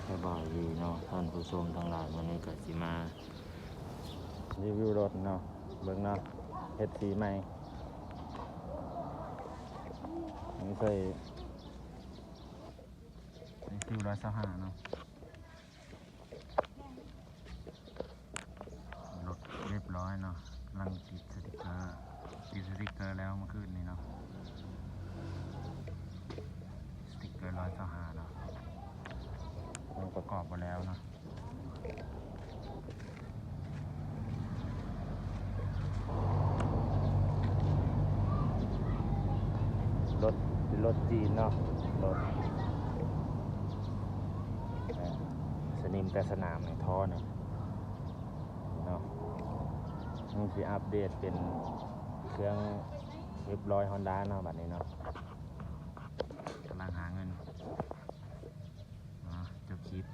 ສະບາຍດີເນາະທ່ານຜູ້ຊົມທັງຫຼາຍ, ມື້ນີ້ກໍຊິມາຣີວິວລົດເນາະ, ເບິ່ງເນາະ ເຮັດສີໃໝ່, ນີ້ໃສ່ ນີ້ຄືຮ້ອຍຊາວຫ້າເນາະ. ລົດຮຽບຮ້ອຍເນາະ, ກຳລັງຕິດສະຕິກເກີ, ຕິດສະຕິກເກີແລ້ວເມື່ອຄືນນີ້ເນາະ, ສະຕິກເກີຮ້ອຍຊາວຫ້າເນາະ, ຍັງປະກອບບໍ່ແລ້ວເນາະ. ລົດ ເປັນລົດຈີນເນາະ, ລົດ ເອີ ສະໜິມແຕ່ສະໜາມນີ້ ທໍ່ນີ້ເນາະ. ນີ້ຊິອັບເດດເປັນເຄື່ອງເອັບຮ້ອຍຮອນດ້າເນາະ ບັດນີ້ເນາະ, ກຳລັງຫາເງິນເນາະ. ຈົບຄລິບ.